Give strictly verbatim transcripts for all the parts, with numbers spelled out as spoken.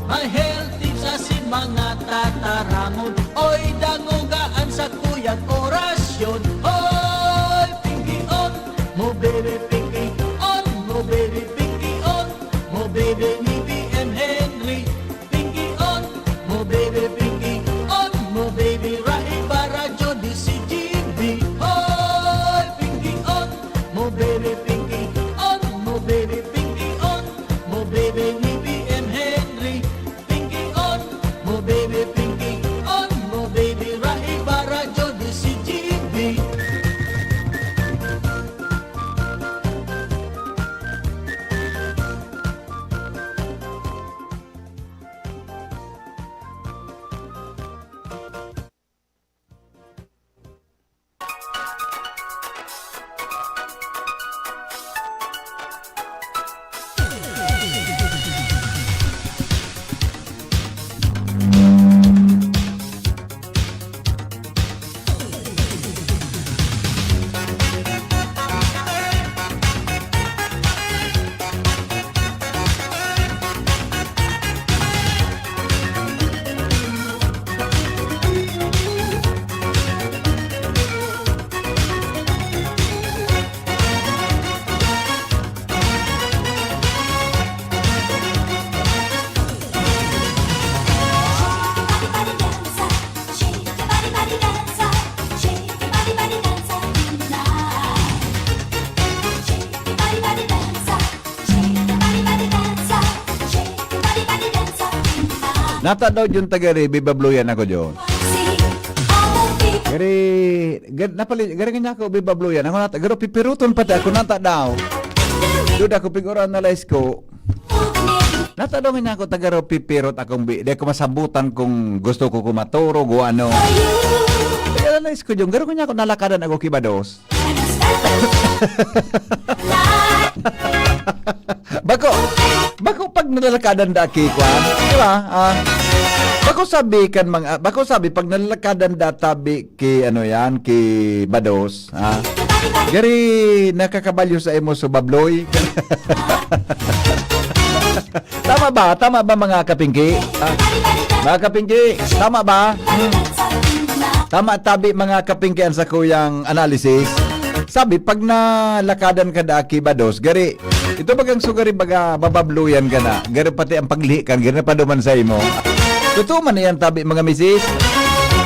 My health tips asin mga tataramon. Oy, dangoga an sakuyang orasyon. Oy, Pinky on, mo baby, Pinky on, mo baby, Pinky on, mo baby ni B M Henry. Pinky on, mo baby, Pinky on, mo baby, Rahi Baradyo, D C G B. Oy, Pinky on, mo baby, Pinky on, mo baby, Pinky on, mo baby ni B M Henry. Pinky on, mo baby, Pinky on, mo baby, Rahi Baradyo, D C G B. Nata daw jun taga Rebi, babloyan ako jun. Gari, gar, napali, gari nga ako, bibabloyan. Ako nata, garo pipiruton pati ako, nata daw. Duda ko, pig-ora na lais ko. Nata daw nga ako, taga raw pipirot akong bi, di ko masabutan kung gusto ko kumaturog o ano. Kaya lais ko jun, garo nga ako, nalakadan ako kibados. Bako, bako pag nalalakadan da ki kwan, di ba? Ah, bako sabi kan mga, bako sabi pag nalalakadan da tabi ki ano yan, ki bados, ah. Gari nakakabalyo sa imo so babloy. Tama ba? Tama ba, mga kapingki? Ah, mga kapingki, tama ba? Hmm. Tama tabi, mga kapingki, ang sakuyang analysis. Sabi, pag nalakadan ka da ki bados, gari, ito bagang sugari baga, bababluyan ka na. Gari pati ang paglihi kan, gari na paduman sa imo. Totoo man yan tabi, mga misis.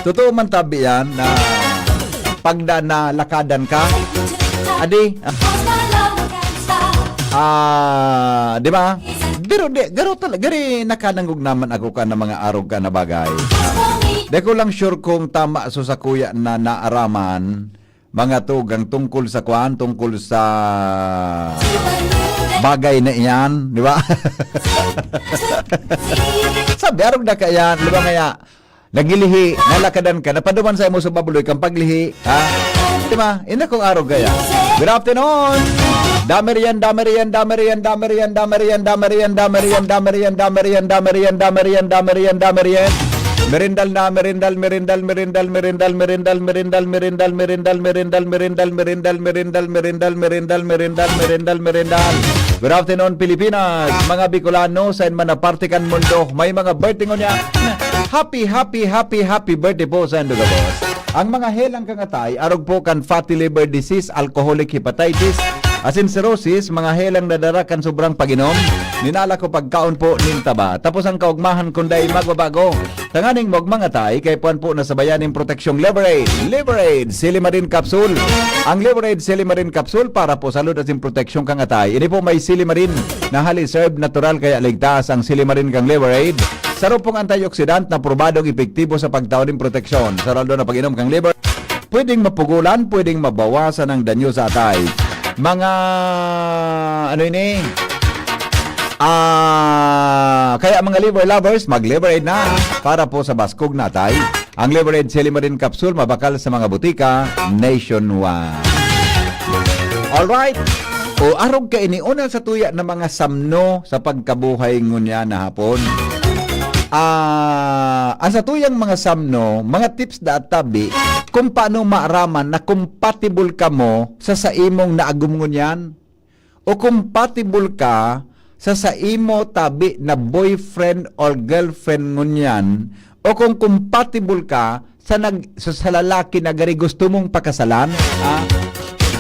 Totoo man tabi yan na pag na, nalakadan ka. Adi, ah, di ba? Pero di, garo talaga, gari nakanangog naman ako ka na mga arog ka na bagay. Di ko lang sure kung tama so sakuya na naaraman, mga tugang tungkol sa kuan, tungkol sa bagay na iyan, di ba? Sabi, arog na ka yan, di ba kaya? Nagilihi, nalakadan ka, napaduman sa imo sa babuloy kang paglihi, ha? Di ba? Ina kong arog kaya. Good afternoon! Damerian, damerian, damerian, damerian, damerian, damerian, damerian, damerian, damerian, damerian, damerian, damerian, damerian. Merindal na, merindal, merindal, merindal, merindal, merindal, merindal, merindal, merindal, merindal, merindal, merindal, merindal, merindal, merindal, merindal, merindal, merindal. Good afternoon, Pilipinas. Mga Bicolano, sain man na parte kan mundo, may mga birthday ngunyan. Happy, happy, happy, happy birthday po sa indo gabos. Ang mga helang kangatay, arog po kan fatty liver disease, alcoholic hepatitis, asin cirrhosis, mga helang nadara kan sobrang pag-inom, nin alak o pagkaon po nin taba. Tapos ang kaugmahan kunday magbabago. Tanganing magmangatay, kay puan po na sabayan nin proteksyong Liver Aid. Liver Aid, Silimarin Capsule. Ang Liver Aid Silimarin Capsule para po sa salud asin proteksyong kangatay. Ini po may silimarin na hali serve natural kaya ligtas ang silimarin kang Liver Aid. Saro pong antioxidant na probadong epektibo sa pagtao nin proteksyon. Sa raldo na pag-inom kang Liver, pwedeng mapugulan, pwedeng mabawasan ang danyo sa atay. Mga, ano ini? Ah, kaya mga liver lovers, mag-Liver Aid na para po sa baskog na atay. Ang Liver Aid Silimarin Capsule mabakal sa mga butika nationwide. Alright. O arog ka ini, una sa tuya na mga samno sa pagkabuhay ngunya na hapon. Ah, ang sa tuyang mga samno, mga tips da at tabi, kung paano maaraman na compatible kamo sa, sa imong naagom ngunyan. O compatible ka sa saimo tabi na boyfriend or girlfriend ngunyan, o kung compatible ka sa nag-, sa, sa lalaki na gari gusto mong pakasalan, ha?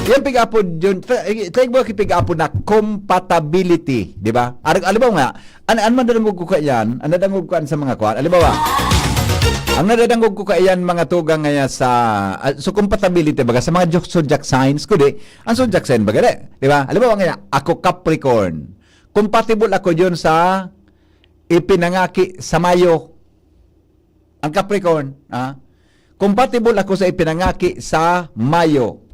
Yan pig-apod yun, ta-, ta-, ba kipig-apod na compatibility, di ba? Ar-, alam mo nga, an-, an madadangog ko kaiyan, an nadangog ko an sa mga kwan, alam mo ba? Ang nadadangog ko kaiyan, mga tugang ngaya sa, ah, so compatibility, baga sa mga jo-, zodiac signs, kundi, ang zodiac sign, baga, di, di ba? Alam mo nga, ako Capricorn. Compatible ako yun sa ipinangaki sa Mayo. Ang Capricorn, ah, compatible ako sa ipinangaki sa Mayo.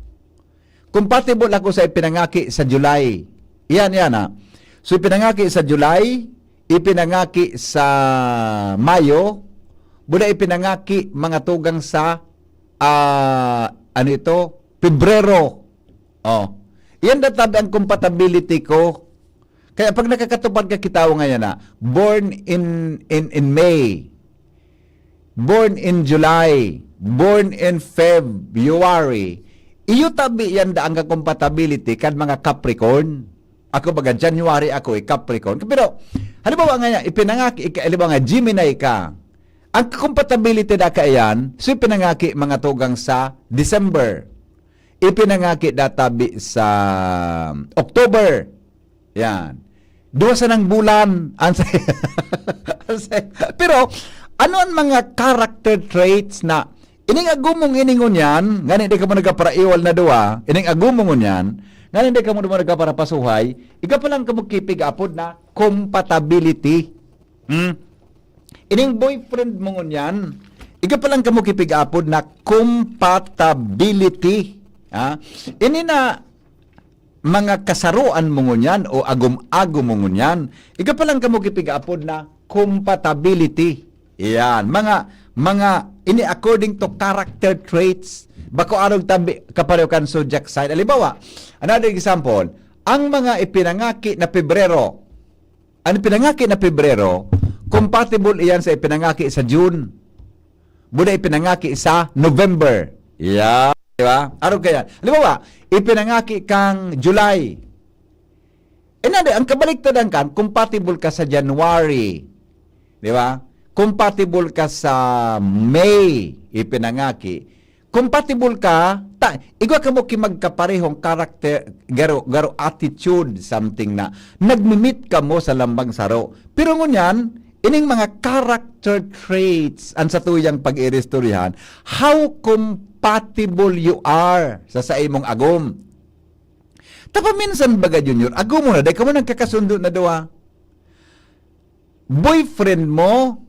Compatible ako sa ipinangaki sa July. Iyan, iyan, ah. So, ipinangaki sa July, ipinangaki sa Mayo, buda ipinangaki mga tugang sa, ah, ano ito? Pebrero. Oh. Iyan databi ang compatibility ko. Kaya pag nakakatupad ka, kitaw ngayon na, born in, in, in May, born in July, born in February, iyo tabi yan da ang compatibility kan mga Capricorn. Ako baga, January ako, eh, Capricorn. Pero, halimbawa nga, ipinangaki, ika-, halimbawa nga, Gemini ka. Ang compatibility da kaiyan, so ipinangaki mga tugang sa December. Ipinangaki da tabi sa October. Yan. Duwa sanang bulan. Ang sa-, ang sa-, pero, ano ang mga character traits na ining agumong ini ngunyan, ngani di kamo nagkaparaiwal na duwa, ining agumong ngunyan, ngani di kamo duwa nagkaparapasuhay, iga pa lang kamo kipig-apod na compatibility. Hmm? Ining boyfriend mo ngunyan, iga pa lang kamo kipig-apod na compatibility. Ha? Ini na mga kasaroan mo ngunyan o agom-agom mo ngunyan, iga pa lang kamo kipig-apod na compatibility. Iyan, mga, mga, ini according to character traits. Bako arog tabi kapareho kan zodiac sign. Halimbawa, another example, ang mga ipinangaki na Pebrero, ang ipinangaki na Pebrero, compatible iyan sa ipinangaki sa June. Buda ipinangaki sa November. Yeah, di ba? Arog kaya. Halimbawa, ipinangaki kang July. Eh, nadi, ang kabaliktaran kan, compatible ka sa January. Di ba? Compatible ka sa May, ipinangaki. Compatible ka, ta, igwa kamo ki magkaparehong character, garo, garo attitude, something na nagmi-meet kamo sa lambang saro. Pero ngunyan, ining mga character traits, ang satuyang pag-iristoryahan, how compatible you are sa saimong agom. Tapaminsan baga, Junior, agom mo na, dai kamo nagkakasundo na duwa. Boyfriend mo,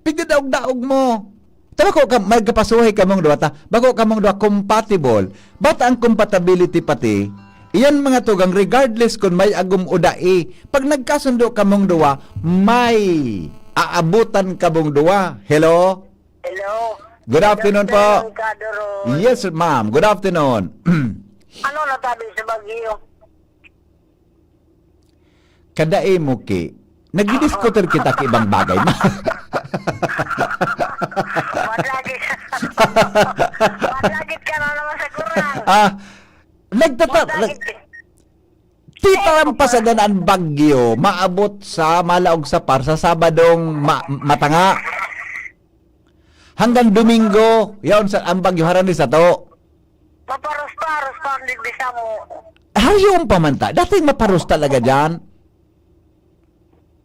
pigdadaog-daog mo. Ta bako ka, magkapasuhay kamong duwa ta, bako kamong duwa compatible. Bata ang compatibility pati, iyan mga tugang, regardless kun may agom o dai, pag nagkasundo kamong duwa, may aabutan kamong duwa. Hello? Hello? Good afternoon po. Good afternoon, Ka Doron. Yes, ma'am. Good afternoon. Ano na tabi sa Baguio? Kadai mo ki, nagdidiskutir kita ki ibang bagay, ma. Madagit. Madagit ka na naman sa kurang. Ah, nagtata-, Madagit. Titaram pa sa danaan bagyo, maabot sa malaog sa par sa Sabadong ma-, matanga. Hanggang Domingo, yaon sa ang bagyo harani sato. Maparos-paros pa ang digdi sa mo. Haryoon pa man ta. Dating maparos talaga dyan.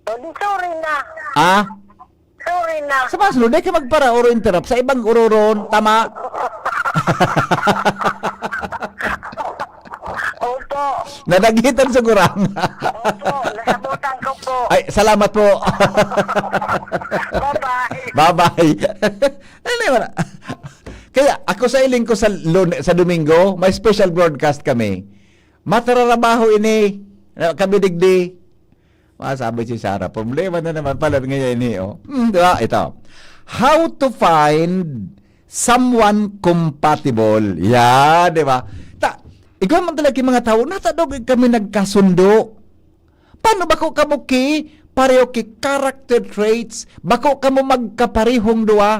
Oh, di sorry na. Ah? Sorry na. Sa mas, Lord, di ka magparaoro interrupt sa ibang uroron. Tama? Opo. Nadagitan sa gurang. Opo, nasabutan ko po. Ay, salamat po. Bye-bye. Bye-bye. Ano naman? Kaya ako sa iling ko sa Lun-, sa Domingo, may special broadcast kami. Matararabaho ini, kami digdi. Masabi si Sarah, "Problema na naman pala ngayon ini, oh." Hmm, di ba? Ito. How to find someone compatible. Yeah, di ba? Ta, ikaw man talaga yung mga tao, natadog kami nagkasundo. Paano bako kamo ki, pareho ki character traits, bako kamo magkaparehong duwa?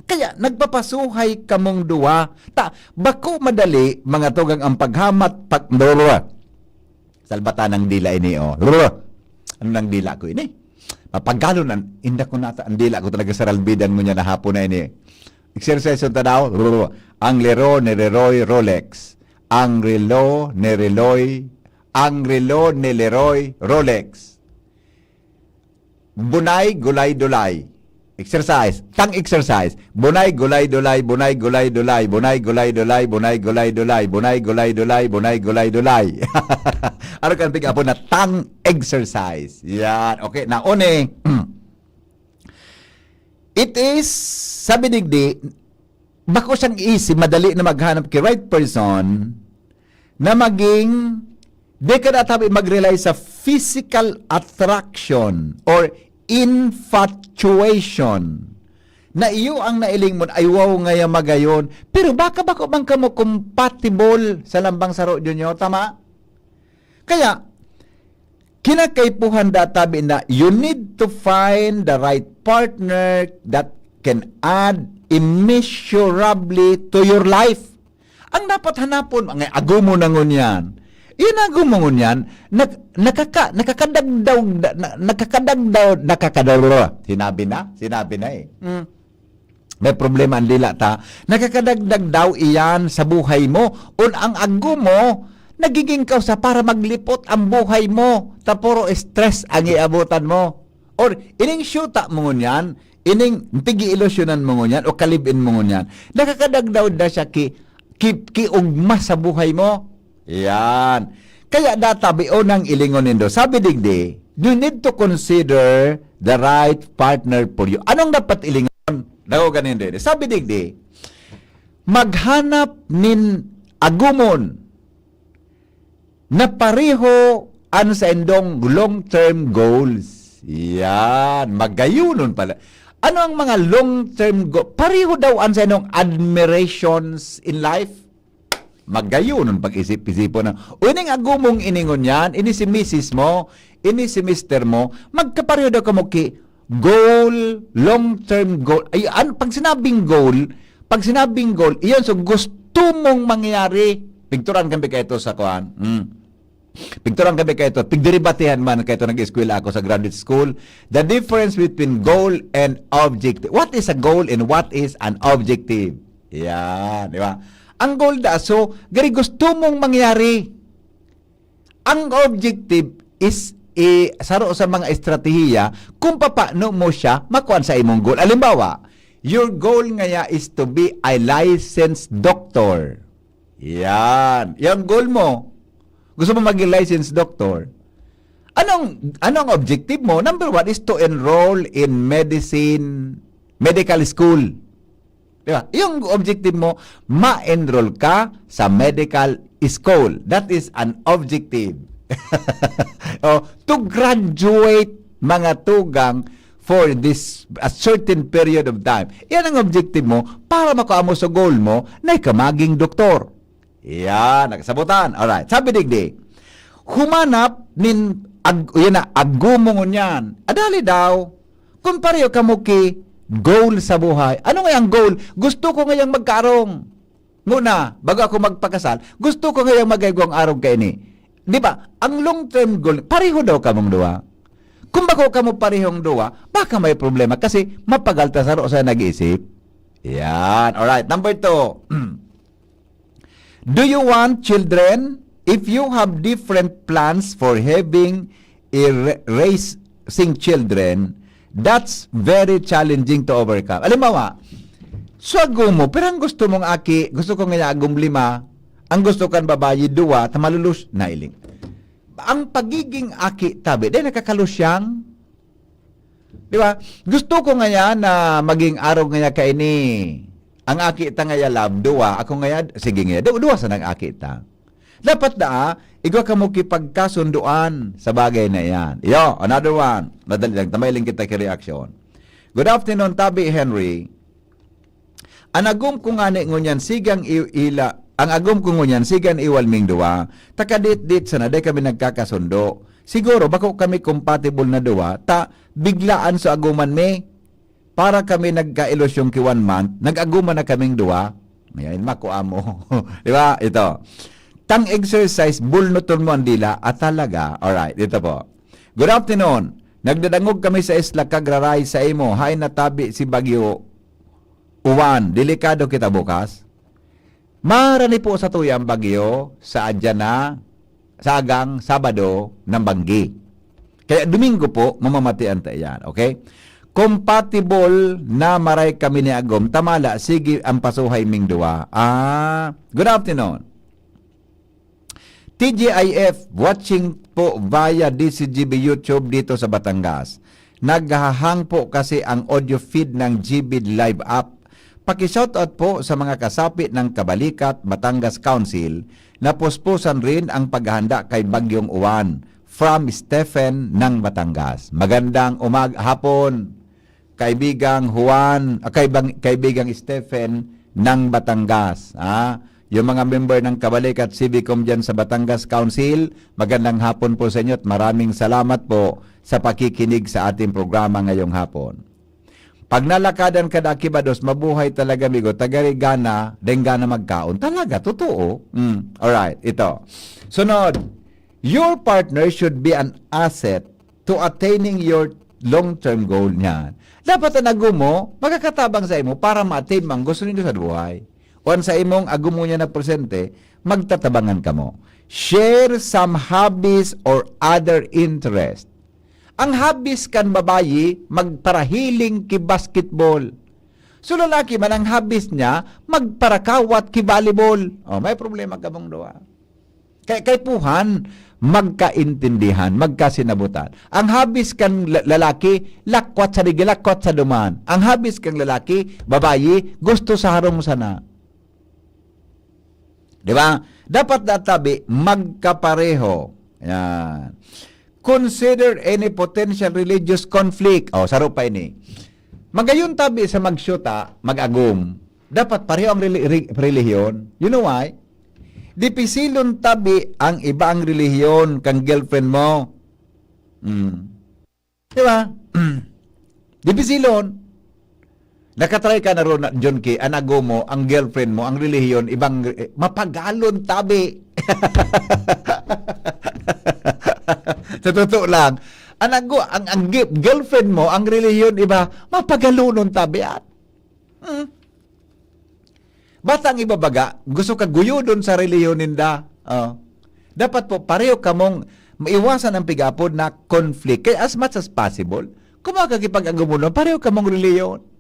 Kaya nagpapasuhay kamong duwa. Ta, bako madali, mga tugang ang paghamat, pag, Salbatan ng dila ini, oh. Rrr. Ano nang dila ko ini? Mapagalon an, inda ko nata, ang dila ko talaga sa ralbidan mo niya na hapon na ini. Exercise yung tanaw, ang lero ni Leroy Rolex. Ang relo ni Leroy, ang relo ni Leroy Rolex. Bunay, gulay, dulay. Exercise. Tang exercise. Bunay, gulay, dulay, bunay, gulay, dulay, bunay, gulay, dulay, bunay, gulay, dulay, bunay, gulay, dulay, bunay, gulay, dulay. Ano kan pick up na tang exercise? Yan. Okay, na one. It is, sabi digdi, bako siyang easy, madali na maghanap ki right person na maging, di ka na tabi mag-rely sa physical attraction or infatuation na iyo ang nailing mo, ay wow, ngaya magayon. Pero baka bako man kamo compatible sa lambang saro, Junior, tama? Kaya, kinakaipuhan da tabi na you need to find the right partner that can add immeasurably to your life. Ang dapat hanapon, ang ago mo na ngunyan. Iyan ago mo ngunyan, nag, nakaka, nakakadagdaw, na, na- nakakadagdaw, nakakadagdaw. Sinabi na? Sinabi na eh. Mm. May problema ang dila ta. Nakakadagdag daw iyan sa buhay mo. On ang ago mo, nagiging kausa para maglipot ang buhay mo. Ta puro stress ang iabutan mo. Or ining syuta mo ngunyan, ining pigi-ilusyonan mo ngunyan o kalibin mo ngunyan. Nakakadagdaw na siya ki, ki, kiugma sa buhay mo. Yan. Kaya data, bion ang ilingon nindo. Sabi digdi, you need to consider the right partner for you. Anong dapat ilingon? Daw ganin din. Sabi digdi, maghanap nin agumon na pareho an saindong long-term goals. Yan. Magayunon pala. Ano ang mga long-term goal? Pareho daw an saindong admirations in life. Magayon ang pag-isip-isipon na, "O, ining agumong iningon yan, ini si misis mo, ini si mister mo, magkapareho daw kamo ki goal, long-term goal." Ay, an, pag sinabing goal, pag sinabing goal, iyan, so gusto mong mangyari. Picturan kami kaito sa kuan. Mm. Picturan kami kaito. Pigdiribatehan man kaito, nag-eskwela ako sa graduate school. The difference between goal and objective. What is a goal and what is an objective? Yan, di ba? Ang goal da, so, gari gusto mong mangyari. Ang objective is, eh, saro sa mga estratehiya kung papaano mo siya makuha sa imong goal. Halimbawa, your goal ngaya is to be a licensed doctor. Yan. Yung goal mo, gusto mo maging licensed doctor. Anong, anong objective mo? Number one is to enroll in medicine, medical school. Di ba? Yung objective mo, ma-enroll ka sa medical school. That is an objective. Oh, to graduate, mga tugang, for this a certain period of time. Yan ang objective mo para makuha mo sa goal mo na ikaw maging doktor. Yan, nakasabutan. Alright. Sabi digdi, humanap nin ag, yan na, ago mo ngunyan. Adali daw. Kung pareho kamo ki goal sa buhay. Ano nga ang goal? Gusto ko ngayang magkaarong. Nguna, bago ako magpakasal, gusto ko ngayang magaygo ang arog kaini. Di ba? Ang long-term goal, pareho daw kamong duwa. Kung bako kamo parehong duwa, baka may problema kasi mapagal ta saro sa nag-iisip. Yan. Alright. Number two. Do you want children? If you have different plans for having a ra-, raising children, that's very challenging to overcome. Halimbawa, so ago mo, pero ang gusto mong aki, gusto ko nga agom lima, ang gusto kan babayi, duwa, ta malulus, nailing. Ang pagiging aki, tabi, di nakakalusyang Di ba? Gusto ko ngaya na maging arog ngaya kaini. Ang aki ta ngaya love, duwa. Ako ngaya, sige ngaya, du-, duwa sa nang aki ta. Dapat daa, igwa kamo kipagkasunduan sa bagay na iyan. Yo, another one. Madali lang, tamay lang kita ki reaksyon. Good afternoon, Tabi Henry. An agom ko ngani ngunyan sigang i-, ila, ang agom ko ngunyan sigan iwal ming duwa, takadit-dit sana, dai kami nagkakasundo. Siguro, bako kami compatible na duwa, ta biglaan sa agoman mi. Para kami nagka-ilusyon ki one month, nag-agoman na kaming duwa. Ngayon, mako amo. Di ba? Ito. Tang exercise, bulnuton mo ang dila. At talaga. Alright, ito po. Good afternoon. Nagdadangog kami sa isla, Cagraray, sa imo. Hain na tabi si Bagyo Uwan. Delikado kita bukas. Marani po sa tuya ang bagyo sa adya na sagang Sabado ng Banggi. Kaya Domingo po, mamamatian ta iyan. Okay? Compatible na maray kami ni Agom. Tamala, sige ang pasuhay ming duwa. Ah, good afternoon. T G I F, watching po via D C G B YouTube dito sa Batangas. Naghahang po kasi ang audio feed ng G B Live app. Paki-shoutout po sa mga kasapi ng Kabalikat, Batangas Council, na puspusan rin ang paghahanda kay Bagyong Uwan. From Stephen ng Batangas. Magandang umag-, hapon, kaibigang Juan, ah, kaibang-, kaibigang Stephen ng Batangas, ha? Yung mga member ng Kabalikat Civicom dyan sa Batangas Council, magandang hapon po sa inyo at maraming salamat po sa pakikinig sa ating programa ngayong hapon. Pag nalakadan ka na kibados, mabuhay talaga, amigo. Tagari gana, deng gana magkaon. Talaga, totoo. Mm, alright, ito. Sunod, your partner should be an asset to attaining your long-term goal niyan. Dapat ang agom mo, magkakatabang sa imo para ma-attain mo ang gusto nindo sa buhay. O ang sa imong agom mo niya na presente, magtatabangan kamo. Share some hobbies or other interest. Ang hobbies kan babayi, magparahiling ki basketball. So, lalaki man, ang hobbies niya, magparakawat ki volleyball. Oh, may problema kamong duwa. Kay, kay puhan, magkaintindihan, magkasinabutan. Ang hobbies kan la-, lalaki, lakwat sa digi, lakwat sa duman. Ang hobbies kan lalaki, babayi, gusto sa harong sana. Di ba? Dapat na tabi, magkapareho. Yan. Consider any potential religious conflict. O, saro pa ini. Magayon tabi sa magsyuta, mag-agom. Dapat pareho ang reli-, re-, relihiyon. You know why? Dipisilon tabi ang iba ang relihiyon kan girlfriend mo. Hmm. Di ba? Dipisilon. Nakatry ka na ron, John Key, ang agom mo, ang girlfriend mo, ang relihiyon, ibang, eh, mapagalon tabi. Sa totoo lang, ang ago-, ang, ang gi-, girlfriend mo, ang relihiyon, iba, mapagalonon tabi, at. Hmm. Basta ang iba baga, gusto ka guyodon sa relihiyon ninda. Oh. Dapat po, pareho kamong maiwasan ang pig-apod na conflict. Kaya as much as possible, kung makakipag-agumuno, pareho kamong relihiyon.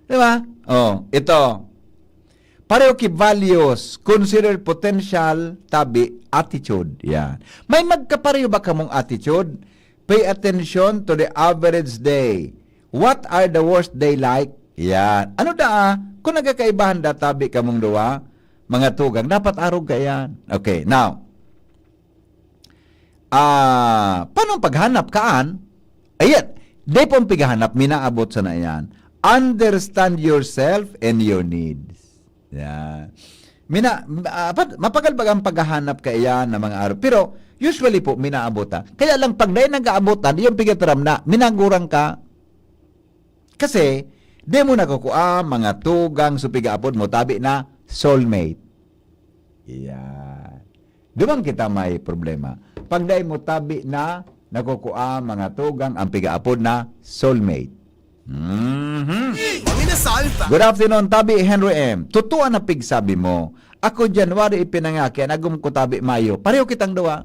Di ba? Oh, ito. Pareho ki values, consider potential, tabi, attitude. Yan. May magkapareho ba kamong attitude? Pay attention to the average day. What are the worst day like? Yan. Ano daa? Kung nagkakaibahan da tabi kamong duwa, mga tugang, dapat arog ka yan. Okay, now, ah, paano ang paghanap kaan? Ayan, di po ang pighanap, minaabot sana yan. Understand yourself and your needs. Yan. Mina, ah, pat-, mapagal baga ang paghahanap kaiyan ng mga araw. Pero, usually po, minaabot, ha. Kaya lang, pag dahil nag-aabotan, yung pigataram na, minagurang ka. Kasi, di mo nakukua, mga tugang, so pigaapod mo, tabi na, soulmate. Yan. Duman kita may problema. Pag dai mo tabi na nakukua, mga tugang, ang pigaapod na soulmate. Mhm. Maminasalta. Good afternoon, Tabi Henry M. Totoo na pigsabi mo. Ako, January ipinangaki, an agom ko, Tabi, Mayo. Pareho kitang duwa.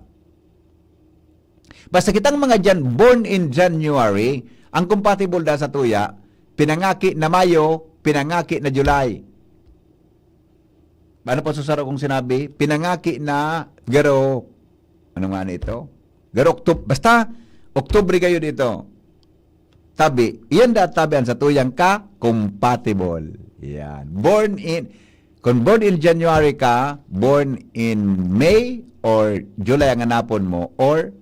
Basta kitang mga Jan-, born in January, ang compatible da sa tuya, pinangaki na Mayo, pinangaki na July. Ano pa susaro kong sinabi? Pinangaki na garo, ano nga na ito? Garo Octob-, basta, Oktubre kayo dito. Tabi, iyan da tabi ang satuyang ka, compatible. Yan. Born in, kung born in January ka, born in May or July ang hanapon mo, or,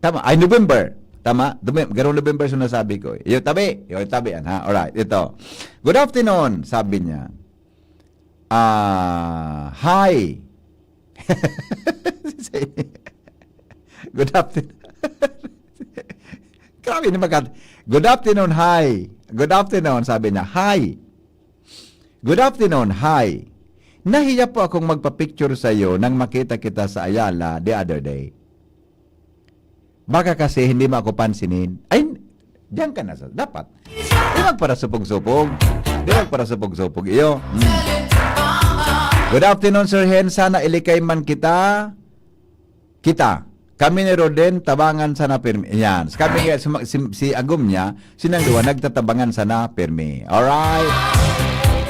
tama, ay, November. Tama? Dumi-, garong November sa nasabi ko. Yung tabi, yung tabi, yan, ha? Alright, ito. "Good afternoon," sabi niya. Ah, hi. Good afternoon. Grabe na magkat-, "Good afternoon, hi." "Good afternoon," sabi niya. "Hi." "Good afternoon, hi. Nahiya po akong magpa-picture sa'yo nang makita kita sa Ayala the other day." Baka kasi hindi mo ako pansinin. Ay, diyan ka na sa, dapat. Di magparasupog-supog. Di magparasupog-supog. Iyo. Hmm. Good afternoon, Sir Hen. Sana ilikay man kita. Kita. Kami ni Roden, tabangan sana pirmi. Yan. Kami nga, si, si, si Agum niya, sinang duwa, nagtatabangan sana pirmi. Alright.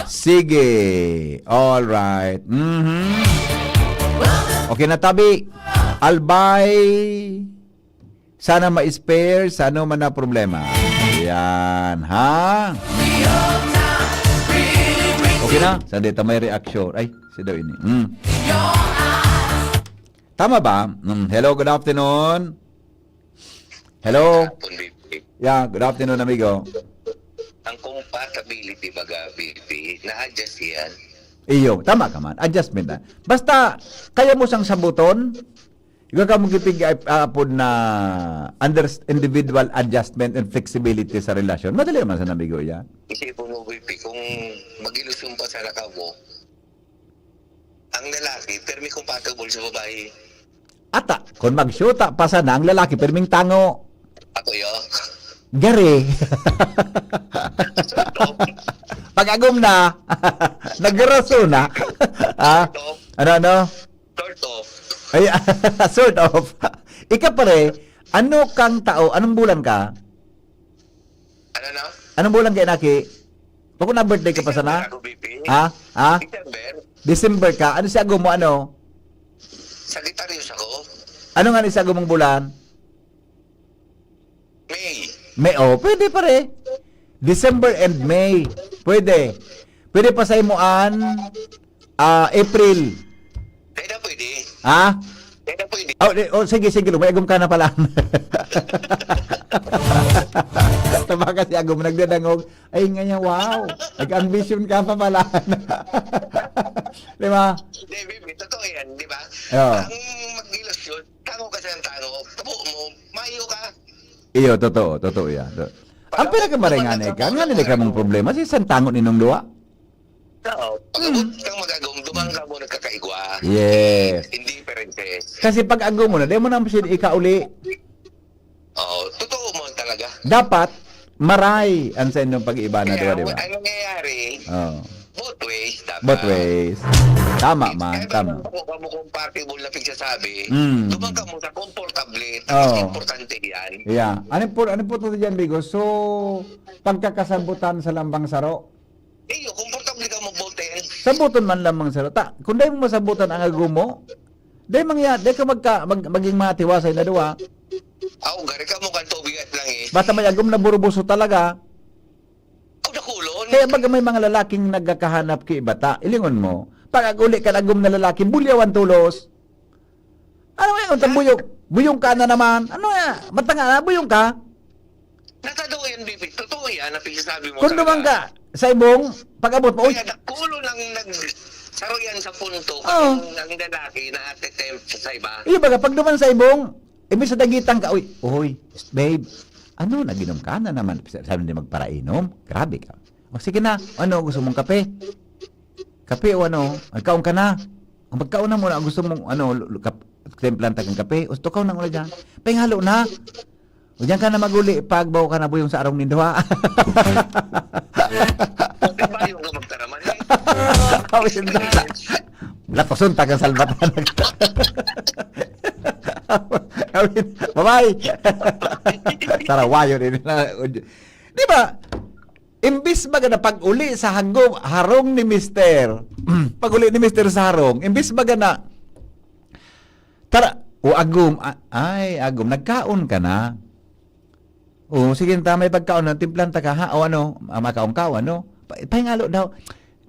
Sige. Alright. Mhm. Okay na, tabi. Albay. Sana ma-spare sa ano man na problema. Yan, ha? Okay na? Sandi ta may reaksyon. Ay, si daw ini. Hmm. Tama ba? Hmm. Hello, good afternoon. Hello? Hapon, B P. Yeah, good afternoon, amigo. Ang compatibility baga, B P, na-adjust yan. Iyo, tama ka man. Adjustment na. Basta, kaya mo siyang sabuton, ikaw ka magipig apod na under, individual adjustment and flexibility sa relasyon. Madali naman sa nabigo yan. Isipon mo, B P, kung mag-ilusyon pa sana ka mo, ang lalaki, permi compatible sa babae. Ata, kung magsyuta pa sana, ang lalaki, perming tango. Ako yo. Gari. Pag-agom na, nagraso na. Ah, ano, ano? Sort of. Ay, sort of. Ika pare, ano kang tao? Anong bulan ka? Ano na? Anong bulan ka, inaki? Bako na birthday ka pa sana? December ako, B P. Ha? Ha? December. December ka? Ano si agom mo, ano? Sagittarius ako. Ano nga ni si agom mong bulan? May. May, oh, pwede pare. December and May. Pwede. Pwede pa sa imo an, ah, April. Pwede, pwede. Ha? Pwede, pwede. Oh, di- oh, sige, sige, lumay agom ka na pala. Tama kasi agom, nagdadangog. Ay, nga niya, wow. Nag-ambition ka pa pala. Di ba? Hindi, baby, totoo yan, di ba? Oo. Ang mag-ilusyon, tango ka sa tango, tabo mo, mayo ka. Iyo, totoo, totoo yan. To- Ang pinakamaringan na ikaw, nga nila ka mong problema, si Santango ninong duwa? Oo. Pag-abot kang mag-agom, duman ka mo nagkakaigwa. Yes. Indifferences. Kasi pag agom mo na, di mo na siya ikauli. Oo, totoo mo talaga. Dapat, maray ang sa inyong pag-iiba na Kaya, duwa, di ba? Ang nangyayari, Oo. both ways, dapat. Both ways. Tama man, Kaya tama. Kung kamo compatible na pigsasabi, Mm. duman ka mo sa komportable, tapos Oo. importante yan. Yeah. Ano po, ano po to dyan, Bigo? So, pagkakasabutan sa lambang saro? Iyo, komportable ka mo both ends. Sabuton man lamang saro. Ta, kung dahil mo masabutan ang agom mo, dahil mangya, dahil ka magka, mag, maging matiwasay na duwa. Ako, gari ka mo kan tubig at langis. Basta may agom na burubuso talaga. Ako, dakulon. Kaya baga may mga lalaking nagkakahanap kay bata, ilingon mo, pag uli ka agom na lalaki, bulyawan tulos. Ano nga yung buyong? Buyong ka na naman. Ano nga? Matanga na, buyong ka? Natado yan, Bibi. Totoo yan, ang pinagsasabi mo Kung talaga. Duman ka, sa ibong, pag-abot mo, uy. Kaya dakulo nang nag-, saro yan sa punto, Oo. Ang, ang lalaki na ate-tempt sa iba. Iyo baga, pag duman sa ibong, imbis na dagitan ka, uy, uy, babe, ano, nag-inom ka na naman? Sabi niya, "Magparainom? Grabe ka." O, sige na, ano, gusto mong kape? Kape o ano? Magkaon ka na. Ang pagkaon na muna, gusto mong, ano, lu-, lu-, kap-, timplan ta kang kape? O, tukaw na muna dyan. Pahingalo na. O, diyan ka na maguli, pagbaw ka na buyong sa arong nindo, ha? Pwede ba yung ka magtaraman, eh? Awin na. Latoson ta kang salbatan. Awin, bye-bye. Tarawayo din na. Di ba? Imbis baga na pag-uli sa hagom, harong ni Mister, pag-uli ni Mister sa harong, imbis baga na, "Tara, o agom, a-, ay, agom, nagkaon ka na. O, sige, ta, may pagkaon na, timplan ta ka, ha? O ano, ah, makaon ka, o ano?" Pa-, pahingalo daw.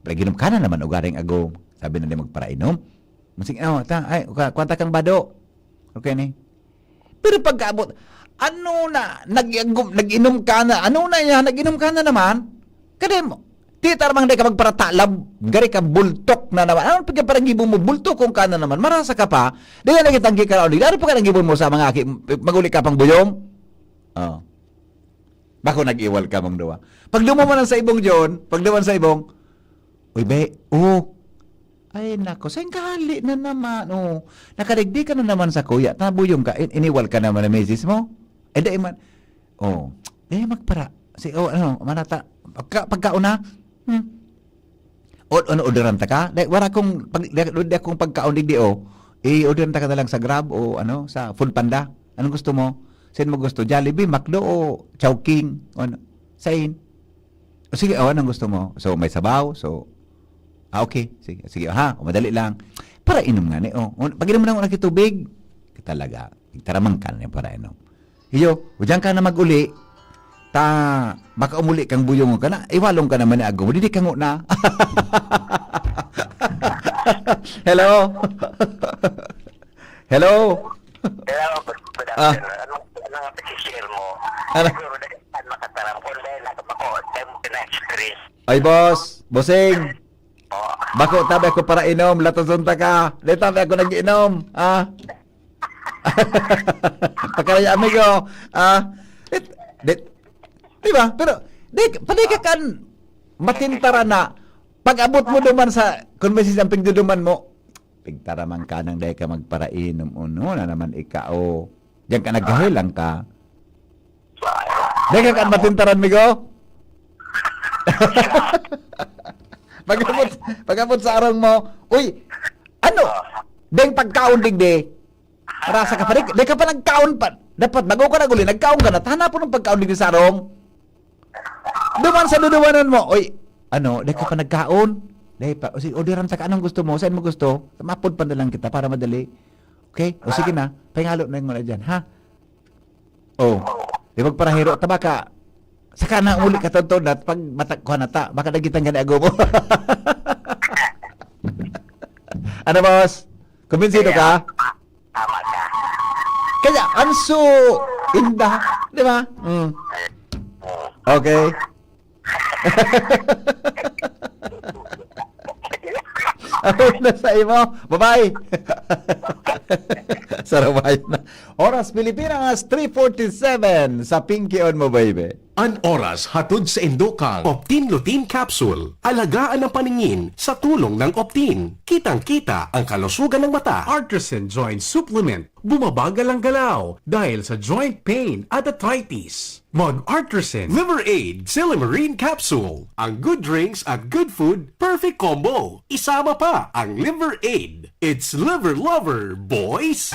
"Pag-inom ka na naman, ugaring agom." Sabi na niya magparainom. "Sige, o, ta, ay, kwa-, kwanta kang bado." Okay ni. Pero pagkaabot, ano na, nag-, nag-inom ka na, ano na yan, nag-inom ka na naman? Kadi mo, tita namang di ka magparatalab, gari ka bultok na naman. Ano pagkaparagibon mo, bultok kung ka na naman, marasa ka pa, di na nagitanggi ka na ulit. Ano pa ka nagibon mo sa mga aki, maguli ka pang buyong? Oh. Bako nag-iwal ka mong duwa. Pag dumaman sa ibong John, pag duman sa ibong, "Uy, be, oh, Ay, nako, sain ka hali na naman, oh. Nakadigdi ka na naman sa kuya, tabuyong ka, in-, iniwal ka naman ng misis mo. Eh, dai man, oh, dai magpara-, si, oh, ano, manata, pagka, pagkaon na, hmm. O, ano, orderan ta ka? Dai, wala akong pag-, di, di akong pagkaon digdi, oh. I-orderan ta ka na lang sa Grab o, ano, sa Food Panda. Anong gusto mo? Sain mo gusto? Jollibee, McDo o Chowking? O ano? Sain? O sige, o anong gusto mo? So, may sabaw? So, ah, okay. Sige, sige, ha? O, madali lang. Para inom nga ni, oh. O, pag-inom mo ng unang tubig, talaga, taraman ka na yung para inom. Iyo, o diyan ka na mag-uli. Ta, baka umuli kang buyong ka na. Iwalong ka naman ni Agum. Didi ka na. Hello? Hello? Hello, good, good Ah. afternoon. Anong, anong isi-share mo? Ano? Siguro, dahil saan makataram? Kung dahil na ako, dahil mo pina-experience. Ay, boss. Bossing. Oh. Bako tabi ako para inom. Latazon ta ka. Di tabi ako nag-inom. Ah. Pakaraya, amigo. Ah. It, di, di ba? Pero, di, pwede ka kan matintaran na pag-abot mo duman sa, kung may sisamping duduman mo, pigtaraman ka nang dai ka magparainom, uno na naman ika, o. Diyan ka nagkahoy lang ka. Dai ka kan matintaran, migo? Pag-abot, pag-abot sa arong mo, uy, ano? Deng pagkaon digdi. Rasa ka pa, di, di ka pa nagkaon pa. Dapat bago ka naguli, nagkaon ka na. Hanapon ng pagkaon digdi sa arong. Duman sa dudumanan mo. Oy, ano, dai ka pa nagkaon? Dai pa. O sige, orderan ta ka. Anong gusto mo? Saan mo gusto? Mapod pa na lang kita para madali. Okay? O sige na. Pahingalo na yung muna dyan, ha? Oh. Di magparahiro ta baka. Saka na uli ka tonton at pag matagkuhan na ta, baka nagitan ka ni ago mo. Ano, boss? Kumbinsido ka? Tama ka. Kaya, anso, inda, di ba? Mm. Oh. Okay. Ano na sa imo? Bye-bye. Sarabay na. Oras Pilipinas, three forty-seven sa Pinky on mo, baby. An oras hatod sa indokang Optin Lutein Capsule. Alagaan ang paningin sa tulong ng Optin. Kitang-kita ang kalusugan ng mata. Artisan Joint Supplement. Bumabagal ang galaw dahil sa joint pain at arthritis. Mag Artisan Liver Aid Silymarin Capsule. Ang good drinks at good food, perfect combo. Isama pa ang Liver Aid. It's Liver Lover, boys!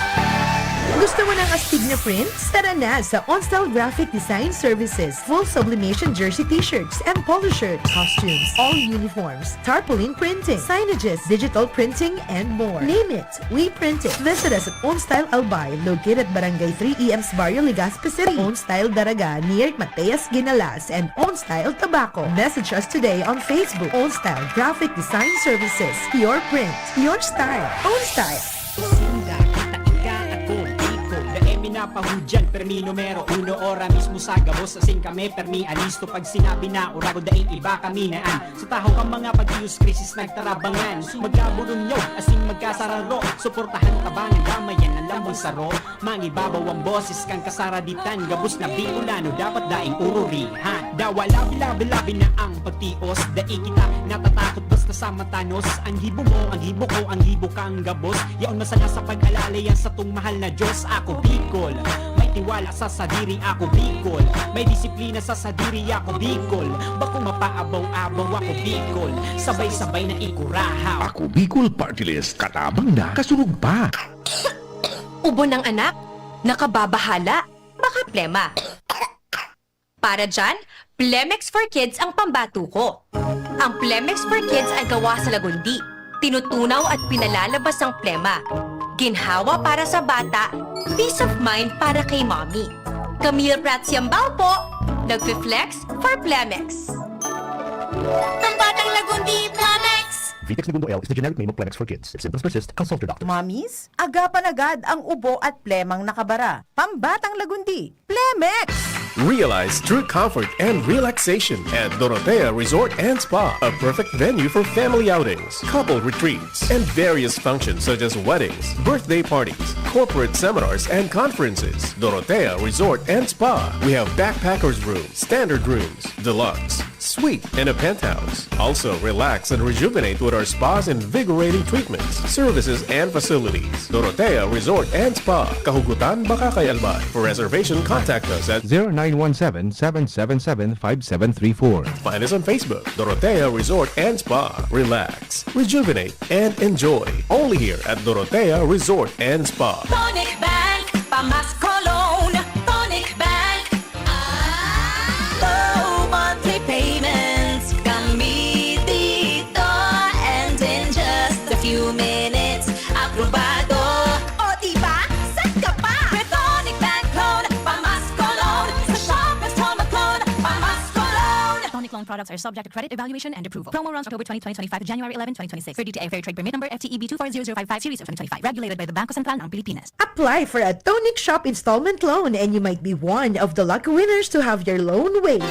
Gusto mo ng astig na prints? Tara na sa OnStyle Graphic Design Services. Full sublimation jersey t-shirts and polo shirt, costumes, all uniforms, tarpaulin printing, signages, digital printing, and more. Name it, we print it. Visit us at OnStyle Albay, located at Barangay three E M's Barrio, Legazpi City. OnStyle Daraga, near Mateas Ginalas, and OnStyle Tabaco. Message us today on Facebook. OnStyle Graphic Design Services. Your print, your style. OnStyle. Sinda, taika, ako, Bicol. Dai mi napahudyan, permi numero uno, ora mismo sa gabos, asin kami, permi alisto. Pag sinabi na, urago, daing iba kami naan. Sa tahaw kan mga pag-iyos, krisis nagtarabangan. Magkaburunyaw, asin magkasararo. Suportahan, tabangan, damayan ang lambang saro. Mangibabaw ang boses kan kasaraditan. Gabos na Bicolano, dapat daing ururihan. Dawa labi-labi-labi na ang pagtios. Dai kita natatakot basta sa matanos. Ang gibo mo, ang gibo ko, ang gibo kang gabos. Yaon man sana sa pag-alala yan satong mahal na Diyos. Ako Bicol, may tiwala sa sadiri. Ako Bicol, may disiplina sa sadiri. Ako Bicol, bakong mapaabaw-abaw. Ako Bicol, sabay-sabay na ikurahaw. Ako Bicol Party List, katabang na, kasunod pa. Ubo ng anak? Nakababahala? Baka plema. Para dyan, Plemex for Kids ang pambato ko. Ang Plemex for Kids ay gawa sa lagundi. Tinutunaw at pinalalabas ang plema. Ginhawa para sa bata, peace of mind para kay mommy. Camille Prats Yambao po, nagfi-flex for Plemex. Pambatang lagundi, Plemex! Vitex Negundo L is the generic name of Plemex for kids. If symptoms persist, consult your doctor. Mommies, agapan agad ang ubo at plemang nakabara. Pambatang lagundi, Plemex! Realize true comfort and relaxation at Dorotea Resort and Spa, a perfect venue for family outings, couple retreats, and various functions such as weddings, birthday parties, corporate seminars, and conferences. Dorotea Resort and Spa. We have backpackers room, standard rooms, deluxe, Suite in a penthouse. Also, relax and rejuvenate with our spa's invigorating treatments, services, and facilities. Dorotea Resort and Spa, Kahugutan, Bacacay, Albay. For reservation, contact us at zero nine one seven, seven seven seven, five seven three four. Find us on Facebook, Dorotea Resort and Spa. Relax, rejuvenate, and enjoy. Only here at Dorotea Resort and Spa. Tonic Bank, Pamasko Loan. Tonic Bank. Low monthly payments. Kami dito. And in just a few minutes, aprobado. O, diba? Saan ka pa? With Tonic Bank Loan, Pamasko Loan. Sa Shoppers Tonic Loan, Pamasko Loan. Tonic Loan products are subject to credit evaluation and approval. Promo runs October twenty, twenty twenty-five to January eleven, twenty twenty-six. Per D T I Fair Trade Permit Number F T E B two four zero zero five five Series of twenty twenty-five. Regulated by the Bangko Sentral ng Pilipinas. Apply for a Tonic Shop installment loan and you might be one of the lucky winners to have your loan waived.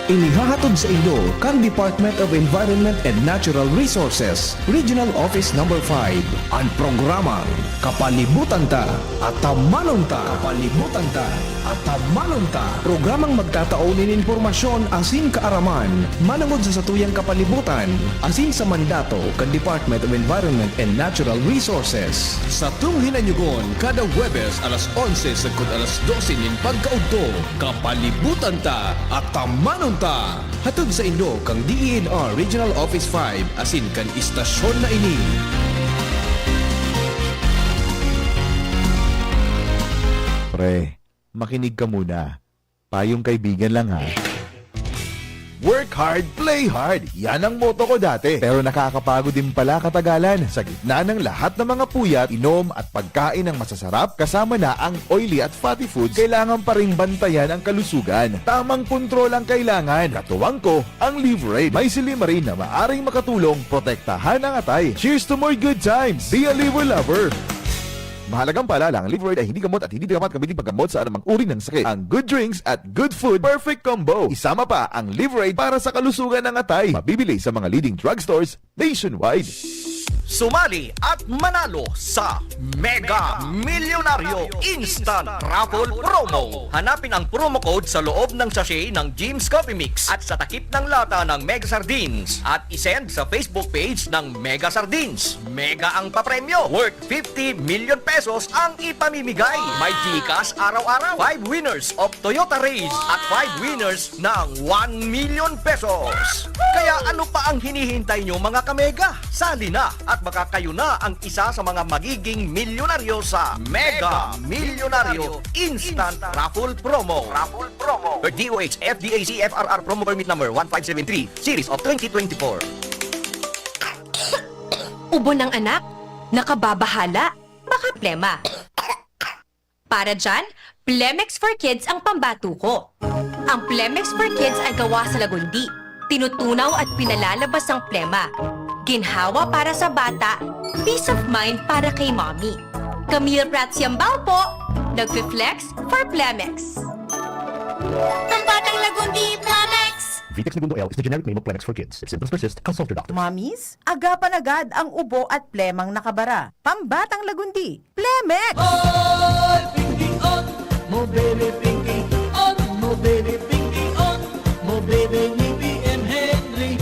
Inihahatod sa inyo kan Department of Environment and Natural Resources, Regional Office Number five, an programang Kapalibutan Ta, Atamanon Ta. Kapalibutan Ta, Atamanon Ta. Programang magtatao nin impormasyon asin kaaraman manongod sa satuyang kapalibutan asin sa mandato kan Department of Environment and Natural Resources. Satong hinanyugon kada Huwebes alas onse sagkod alas dose nin pagkaudto. Kapalibutan Ta, Atamanon Ta. Hatod sa inyo kan D E N R Regional Office five asin kan istasyon na ini. Pre, makinig ka muna. Payong kaibigan lang, ha. Work hard, play hard. Yan ang motto ko dati. Pero nakakapagod din pala katagalan. Sa gitna ng lahat ng mga puyat, inom at pagkain ng masasarap, kasama na ang oily at fatty foods, kailangan pa ring bantayan ang kalusugan. Tamang kontrol ang kailangan. Katuwang ko, ang Liverade. May silymarin na maaring makatulong protektahan ang atay. Cheers to more good times! Be a Liver Lover! Mahalagang paalala, ang Liverade ay hindi gamot at hindi dapat gamitin paggamot sa anumang uri ng sakit. Ang good drinks at good food, perfect combo. Isama pa ang Liverade para sa kalusugan ng atay. Mabibili sa mga leading drugstores nationwide. Sumali at manalo sa Mega Milyonaryo Instant Raffle Promo. Hanapin ang promo code sa loob ng sachet ng Jim's Coffee Mix at sa takip ng lata ng Mega Sardines at isend sa Facebook page ng Mega Sardines. Mega ang papremyo, worth fifty million pesos ang ipamimigay. May GCash araw-araw. Five winners of Toyota Raize at five winners ng one million pesos. Kaya ano pa ang hinihintay nyo, mga kamega? Sali na at baka kayo na ang isa sa mga magiging milyonaryo sa Mega Milyonaryo Instant Raffle Promo. Raffle Promo. Per D O H F D A C F R R Promo Permit Number one five seven three, Series of twenty twenty-four. Ubo ng anak? Nakababahala? Baka plema. Para dyan, Plemex for Kids ang pambatuko. Ang Plemex for Kids ay gawa sa lagundi. Tinutunaw at pinalalabas ang plema. Ginhawa para sa bata, peace of mind para kay mommy. Camille Prats Yambao po, nagfi-flex for Plemex. Pambatang lagundi, Plemex! Vitex Negundo L is the generic name of Plemex for Kids. If symptoms persist, consult your doctor. Mommies, agapan agad ang ubo at plemang nakabara. Pambatang lagundi, Plemex! Oy, pingkion mo, baby, pingkion mo, baby, pingkion mo, baby, ni B M Henry.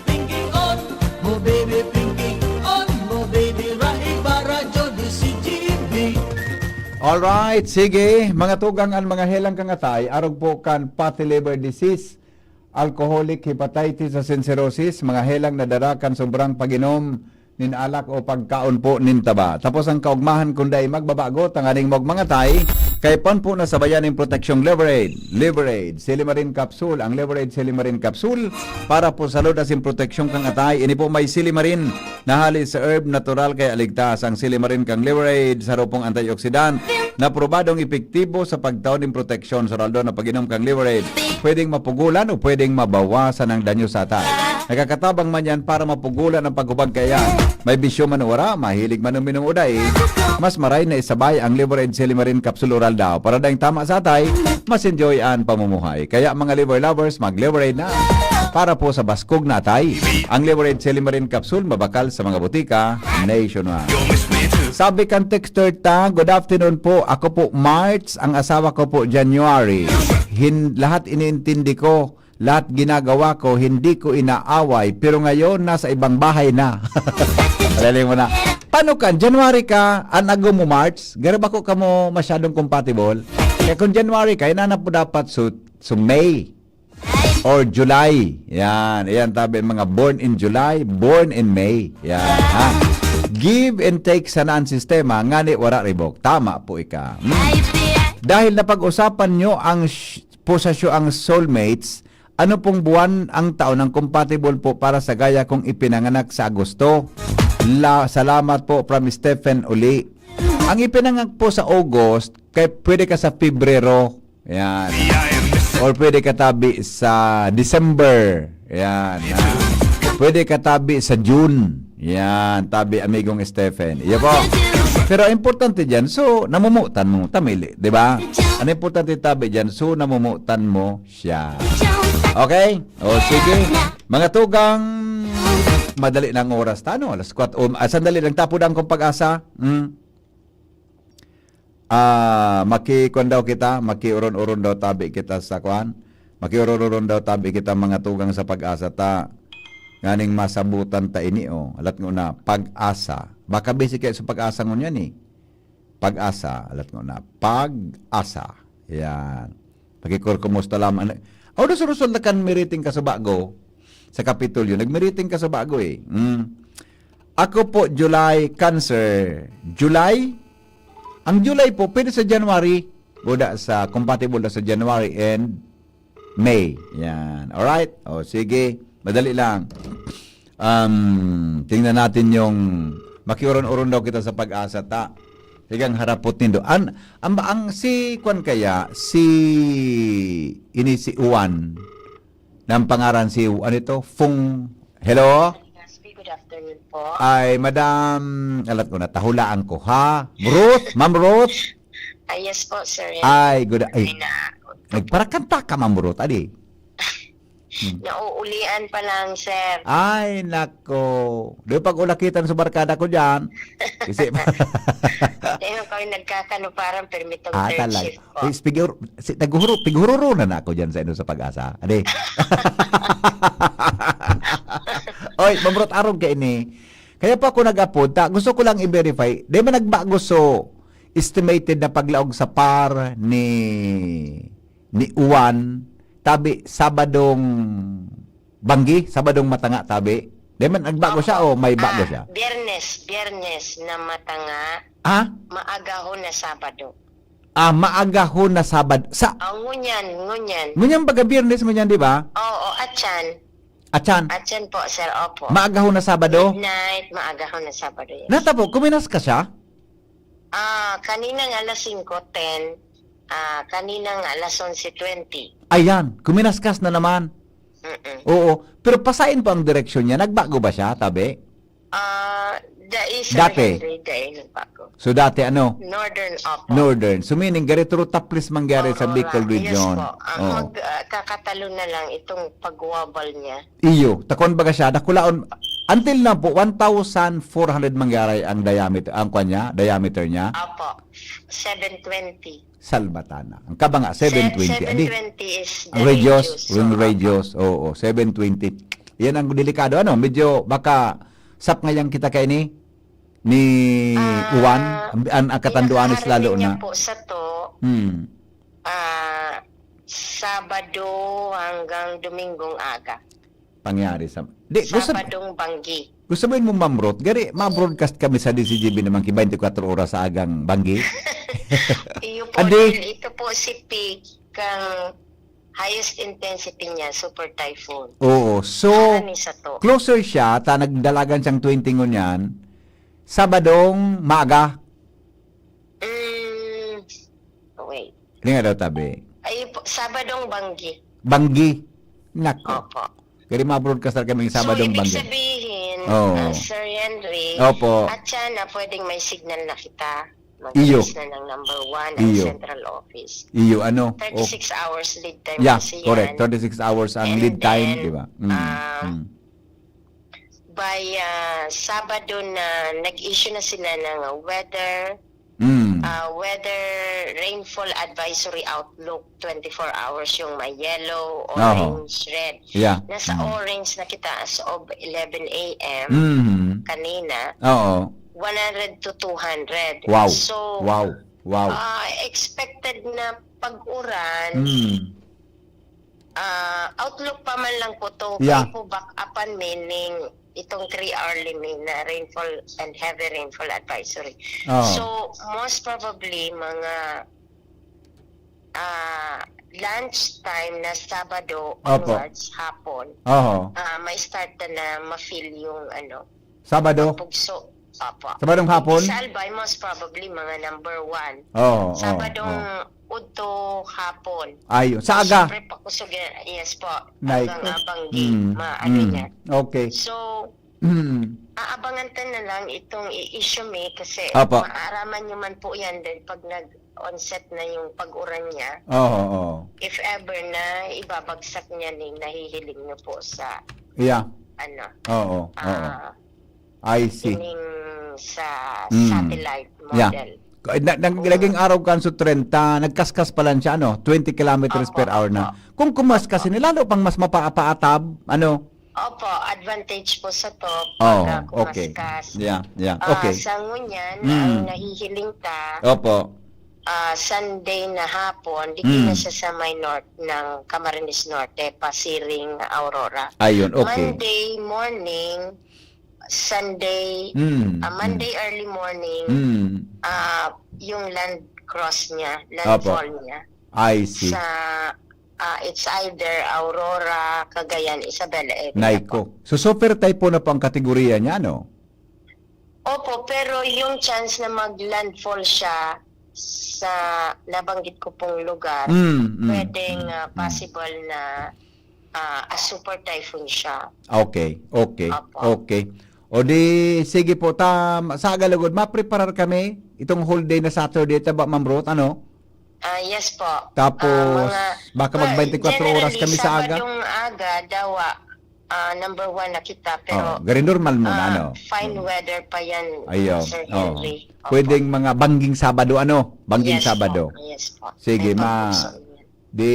Pingkion mo, baby, pingkion mo, baby, rahi ba radyo di si G B. Alright, sige. Mga tugang, an mga helang kan atay, arog po kan fatty liver disease, alcoholic hepatitis asin cirrhosis, mga helang nadara kan sobrang pag-inom nin alak o pagkaon po nin taba. Tapos ang kaugmahan kun dai magbabago, tanganing maugmang atay, kaipuhan po na sabayan nin proteksyong Liver Aid. Liver Aid, Silimarin Capsule. Ang Liver Aid Silimarin Capsule para po sa salud asin proteksyon kan atay. Ini po may silimarin na hali sa herb, natural kaya ligtas. Ang silimarin kan Liver Aid, saro pong antioxidant na probadong epektibo sa pagtao nin proteksyon. Sa aldaw na pag-inom kan Liver Aid, pwedeng mapugulan o pwedeng mabawasan ang danyo sa atay. Nakakatabang man yan para mapugulan ang paghubag kaiyan. May bisyo man o wara, mahilig man uminom o dai, mas maray na isabay ang Liver Aid Silimarin Capsule Oral daw. Para daing tama sa atay, mas enjoy an pamumuhay. Kaya mga liver lovers, mag-Liver Aid na para po sa baskog na atay. Ang Liver Aid Silimarin Capsule mabakal sa mga botika nationwide. Sabi kan texter ta, "Good afternoon po. Ako po March, ang asawa ko po January. Hin-, lahat iniintindi ko lahat ginagawa ko, hindi ko inaaway, pero ngayon nasa ibang bahay na. Magaling mo na. Paano kan? January ka, an ago mo March? Garo bako kamo masyadong compatible. Kaya kung January ka, inanap mo dapat so, so May or July. Yan, yan tabi mga born in July, born in May. Yan, ha? Give and take sana ang sistema, ngani wala ribok. Tama po ika. Hmm. Dahil napag-usapan nyo ang sh- posasyo ang soulmates, ano pong buwan ang taon ang compatible po para sa gaya kong ipinanganak sa Agosto? La, salamat po from Stephen Uli. Ang ipinanganak po sa August, kay pwede ka sa Pebrero. Yan. Or pwede ka tabi sa December. Yan. Ha? Pwede ka tabi sa June. Yan. Tabi, amigong Stephen. Iyo po. Pero ang importante dyan, so, namumutan mo. Tamili, di ba? Ang importante tabi dyan, so, namumutan mo siya. Okay? O, sige. Mga tugang, madali na ang oras. Tano, alas kwatro. O, ah, sandali lang, tapod ang kong pag-asa. Hmm. Ah, makikuan daw kita, makiuron-uron daw tabi kita sa kuan. Makiuron-uron daw tabi kita mga tugang sa pag-asa ta. Nganing masabutan ta ini, oh. Alat ngona, pag-asa. Baka busy kayo sa pag-asa ngunyan, eh. Pag-asa, alat ngona. Pag-asa. Yan. Pakikurkumusta lamang. Aw, nasurusol na kan miriting ka sa bago. Sa Kapitolyo. Nagmiriting ka sa bago, eh. Mm. Ako po, July, Cancer. July? Ang July po, pwede sa January. Buda sa, compatible na sa January and May. Yan. Alright? O, sige. Madali lang. Um, tingnan natin yung makiuron-uron daw kita sa pag-asa ta. Higang harapot nindo. An, ang, ang si Kwan kaya, si, ini si Juan, na ang pangaran si, ano ito? Fung, hello? Good afternoon po. Ay, Madam, alat ko na, tahulaan ko, ha? Ruth? Ma'am Ruth? Ah, yes po, sir. Ay, good. Ay, Ay, na, nagparakanta ka, Ma'am Ruth, adi? Hmm. Nauulian pa lang, sir. Ay, nako. Di pag-ulakitan sa barkada ko dyan. Kasi Ayun kami nagkakanuparan, permitong Ah, third talag. shift po. Uy, piguro-, si, taguhuro-, pigururo na na ako dyan sa ino sa pag-asa. Adi? Oy, Ma'am Ruth, arog ka ini. Kaya pa ako nag-apod, ta, gusto ko lang i-verify. Di ba nagbago so estimated na paglaog sa par ni, ni Juan, tabi, Sabadong banggi, Sabadong matanga, tabi? Di man, nagbago siya Opo. o may bago Ah, siya? Biyernes, Biyernes na matanga, Ha? maagahon na Sabado. Ah, maagahon na Sabad-, sa Ah, ngunyan, ngunyan. Ngunyan baga Biyernes, ngunyan, di ba? Oo, atyan. Atyan. Atyan po, sir, opo. Maagahon na Sabado? Midnight, maagahon na Sabado, yes. Nata po, kuminas ka siya? Ah, kaninang alas singko, ten, ah, kaninang alas onse twenty. Ayan, kuminaskas na naman. Mm-mm. Oo, pero pasain po ang direksyon niya. Nagbago ba siya, tabi? Ah, dai, Sir Dati. Henry, dai nagbago. So, dati ano? Northern, opo. Northern. So, meaning, ganito taplis mangyari sa Oo, Bicol ra-, yes region. po. Ah, Oo. mag, ah, kakatalo na lang itong pagwabal niya. Iyo, takon baga siya, dakulaon, until now po, one thousand four hundred manggaray ang diameter, ang kwan niya, diameter niya. Apo, seven twenty. Salbatana. Ang kaba nga, Se-, seven twenty. Adi, seven twenty is the ang radius, radius. Yung So, radius, oo, seven twenty. Yan ang delikado. Ano, medyo baka sapngayan kita kay ni, ni Ah, Juan, ang, ang, ang katanduanis pinakaharap lalo niya na. po sa to, Hmm. ah, Sabado hanggang Domingong aga. Pangyari sa, di, gusto, Sabadong banggi. Gusto mo yun mo, Ma'am Ruth? Gari, ma-broadcast kami sa D C G B naman ki twenty-four oras sa agang banggi. Iyo po, Adi. Dahil ito po si peak kang highest intensity niya, super typhoon. Oo, so, Ara ni sa to. Closer siya, ta nagdalagan siyang twenty ngunyan, Sabadong maaga. Mm, wait. Hindi nga daw tabi. Ay, po, Sabadong banggi. Banggi. Nako. Opo. Kaya ma-broadcast na kami yung Sabadong So, ibig banggi. sabihin, Oo. ah, Sir Henry, Opo. at siya na pwedeng may signal na kita. Iyo. Mag-text na ng number one ang Iyo. central office. Iyo, ano? Thirty-six Oh. hours lead time Yeah, kasi correct. yan. Thirty-six hours ang And lead time, then, di ba? Mm, ah, mm. by, ah, Sabado na nag-issue na sila ng weather Mm. ah, weather rainfall advisory outlook, twenty-four hours yung may yellow, Oho. orange, red. Yeah. Nasa Mm. orange na kita as of eleven a m Mhm. kanina, Oo. one hundred to two hundred. Wow. So, Wow. Wow. ah, expected na pag-uran, Mm. ah, outlook pa man lang po to, Yeah. kayo po back upan, meaning itong three hour limit na rainfall and heavy rainfall advisory. Oo. So, most probably, mga, ah, lunch time na Sabado Opo. onwards, hapon, Oho. ah, may start na na ma-feel yung, ano, Sabado? pagpugso. Opo. Sabadong hapon? Sa Albay, most probably, mga number one. Oo, oo, Sabadong oo. udto hapon. Ayun. Sa aga? Siyempre, pakusog yan. Yes po. Nay- Agang abang di Mm, maano mm. yan. Okay. So, Mm. aabangan ta na lang itong i-issue mi kasi Opo. maaraman nyo man po yan din pag nag-onset na yung pag-uran niya. Oo, oo. If ever na ibabagsak niya ni nahihiling nyo po sa Yeah. ano, Oo, oo. ah, I see. ining sa Mm. satellite Yeah. model. Ka- na- nag- Oo. Naging araw kan sa trenta, nagkaskas pa lang siya, ano, twenty kilometers Opo, per hour na. opo. Kung kumaskas Opo. ini, lalo pang mas mapapaatab, ano? Opo, advantage po sa top Oh, pag, ah, okay. kumaskas. Yeah, yeah. Ah, Okay. sa ngunyan, Mm. ang nahihiling ta, Opo. ah, Sunday na hapon, dito na Mm. siya sa may north ng Camarines Norte, pasiring Aurora. Ayun, okay. Monday morning, Sunday, Mm, ah, Monday mm. early morning, Mm. ah, yung land cross niya, Opo. landfall niya. I see. Sa, ah, it's either Aurora, Cagayan, Isabela area Nay po. ko. So, super typhoon na po ang kategorya niya, no? Opo, pero yung chance na mag-landfall siya sa nabanggit ko pong lugar, Mm, mm, pwedeng, mm, ah, mm. possible na, ah, a super typhoon siya. Okay, okay, Opo. okay. O di, sige po, ta, sa Agalagod, mapreparar kami itong whole day na Saturday, taba, Ma'am Ruth, ano? Ah, yes po. Tapos, Ah, mga, baka mag well, twenty-four oras generally, kami sa aga. Sabadong aga, dawa, ah, number one na kita, pero, Oh, gari normal muna, ah, ano? fine Mm. weather pa yan, Ayo, Sir oo. Henry. Opo. Pwedeng mga bangging Sabado, ano? Bangging Yes po, Sabado. yes po. Sige, May ma-, pagpugso yan. di,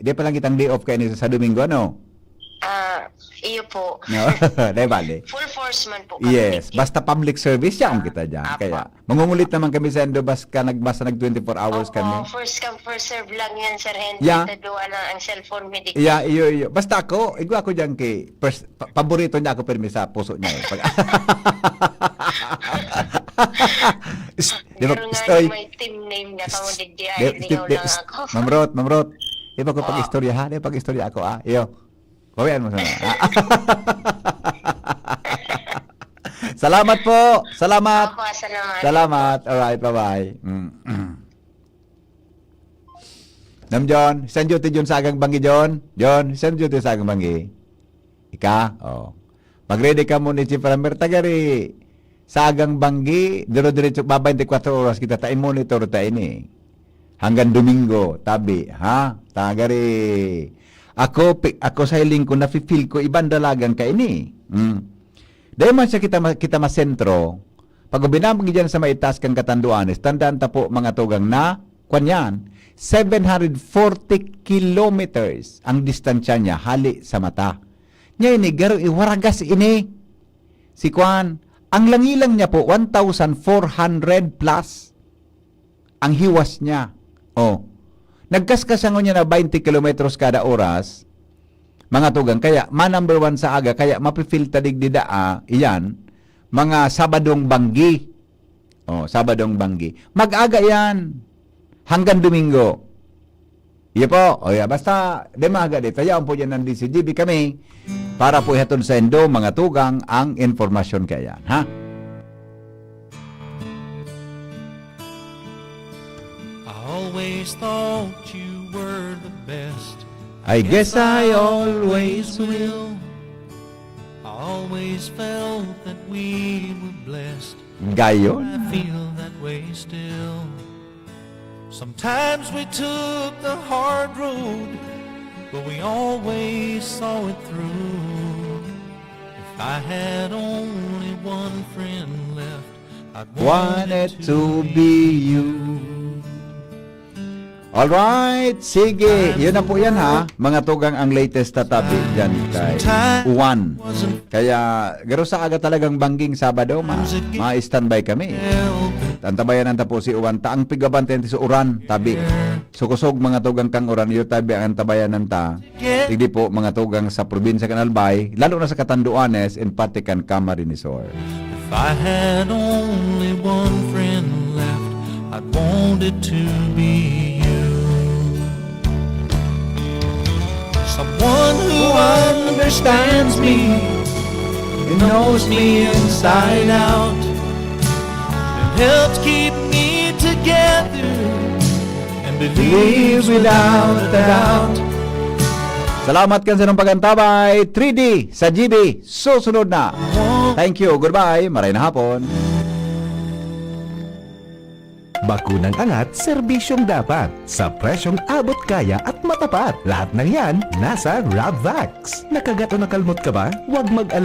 di pa lang kitang day off kaini sa Domingo, ano? Ah, iyo po. No? Di bale. Full force man po kami Yes, digdi. basta public service, yaon Ah, kita dyan. apo. Kaya, mangungulit naman kami sa Indo, bas ka nag-, basta nag twenty-four hours Opo, kami. first come, first serve lang yan, Sir Henry. Yeah. Taduan lang ang cellphone mi digdi. Yeah, iyo, iyo. Basta ako, igwa ako dyan kay, pers-, pa-, paborito niya ako, pirmi sa puso niya, eh. Pag-, Is-, di ba, Pero nga, Istoy? may team name na Is-, kamo digdi, di, ay, di, lingaw di, lang is-, ako. Ma'am Ruth, Ma'am Ruth. Di ba ko Oh. pag-istorya, ha? Di ba pag-istorya ako, ah? Iyo. Bawian mo sana. Salamat po. Salamat. Opo, salamat. Salamat. Alright, bye-bye. Mm. Ma'am John, saan duty John sa agang banggi, John? John, saan duty sa agang banggi? Ika? Oh. Mag-ready ka muna, Chief Ramir. Tagari, sa agang banggi, diro-diretso, ba, twenty-four oras kita, ta i-monitor ta ini. Hanggang Domingo, tabi, ha? Tagari, ako, pi-, ako sa hiling ko, nafe-feel ko, ibang dalagan ka ini. Hmm. Dahil man siya kita ma-, kita masentro, pag binabagi dyan sa maitaas kang katanduanes, tandaan ta po, mga tugang, na, kwan yan, seven hundred forty kilometers ang distansya niya hali sa mata. Niya ini, garo iwaragas ini. Si kwan, ang langilang niya po, one thousand four hundred plus ang hiwas niya. Oh. Nagkaskas siya ngunyan na twenty kilometers kada oras, mga tugang. Kaya, ma-number one sa aga, kaya mapi-feel ta digdi daa, iyan, mga Sabadong banggi. Oh, Sabadong banggi. Mag-aga yan. Hanggang Domingo. Iyo po. O, ya, basta, di maaga dito. Yaon po dyan ng D C G B kami para po ihatod sa indo, mga tugang, ang informasyon kaya yan, ha? I always thought you were the best. I guess I always will. I always felt that we were blessed. Gayon. I feel that way still. Sometimes we took the hard road, but we always saw it through. If I had only one friend left, Wanted to be you. Alright, sige. Yun na po yan, ha. Mga tugang, ang latest na tabi dyan kay Juan. Kaya, garo sa aga talagang bangging Sabado, ma ma-standby kami. Tantabayan ang tapo si Juan. Taang pigabante sa uran, tabi. Sukusog, mga tugang, kang uran, iyo tabi ang tabayan ta. Digdi po, mga tugang, sa probinsya kan Albay, lalo na sa Catanduanes, and pati kan Camarines Sur. If I had only one friend left, I'd want it to be you. Someone who understands me, who knows me inside out, and helps keep me together, and believes without a doubt. Salamat kan sarong pag-antabay. Three D sa G B, susunod na. Thank you. Goodbye. Maray na hapon. Bakunang angat, serbisyong dapat, sa presyong abot kaya at matapat. Lahat ng yan, nasa Rabvax. Nakagat o nakalmot ka ba? Huwag mag-alala.